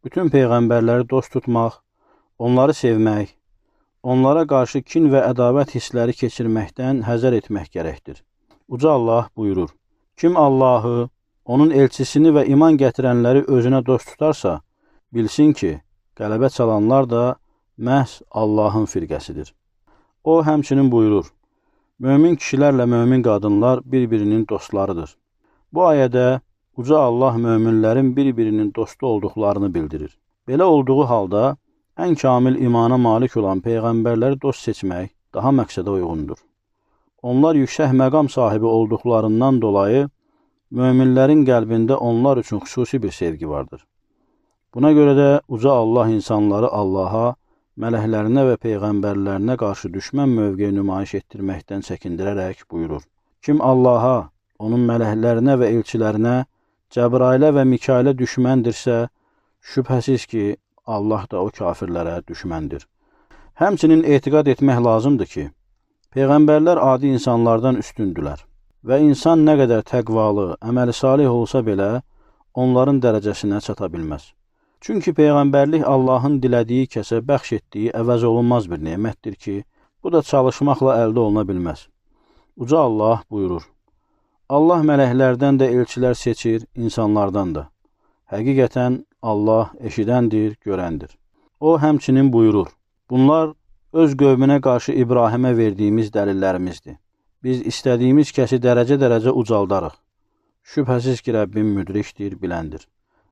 Bütün peyğəmbərləri dost tutmaq, onları sevmək, onlara qarşı kin və ədavət hissləri keçirməkdən həzər etmək gərəkdir. Uca Allah buyurur: Kim Allahı, onun elçisini və iman gətirənləri özünə dost tutarsa, bilsin ki, qələbə çalanlar da məhz Allahın firqəsidir. O, həmçinin buyurur: Mömin kişilərlə mömin qadınlar bir-birinin dostlarıdır. Bu ayədə Uca Allah möminlərin bir-birinin dostu olduqlarını bildirir. Belə olduğu halda, ən kamil imana malik olan peyğəmbərləri dost seçmək daha məqsədə uyğundur. Onlar yüksək məqam sahibi olduqlarından dolayı möminlərin qəlbində onlar üçün xüsusi bir sevgi vardır. Buna görə də Uca Allah insanları Allaha, mələklərinə və peyğəmbərlərinə qarşı düşmən mövqe nümayiş etdirməkdən çəkindirərək buyurur: Kim Allaha, onun mələklərinə və elçilərinə, Cəbrailə və Mikailə düşməndirsə, şübhəsiz ki, Allah da o kafirlərə düşməndir. Həmçinin etiqad etmək lazımdır ki, peyğəmbərlər adi insanlardan üstündülər və insan nə qədər təqvalı, əməli salih olsa belə, onların dərəcəsinə çata bilməz. Çünki peyğəmbərlik Allahın dilədiyi kəsə bəxş etdiyi əvəz olunmaz bir nemətdir ki, bu da çalışmaqla əldə oluna bilməz. Uca Allah buyurur: Allah mələklərdən də elçilər seçir, insanlardan da. Həqiqətən Allah eşidəndir, görəndir. O, həmçinin buyurur: Bunlar öz qövminə qarşı İbrahimə verdiyimiz dəlillərimizdir. Biz istədiyimiz kəsi dərəcə-dərəcə ucaldarıq. Şübhəsiz ki, Rəbbim müdrikdir, biləndir.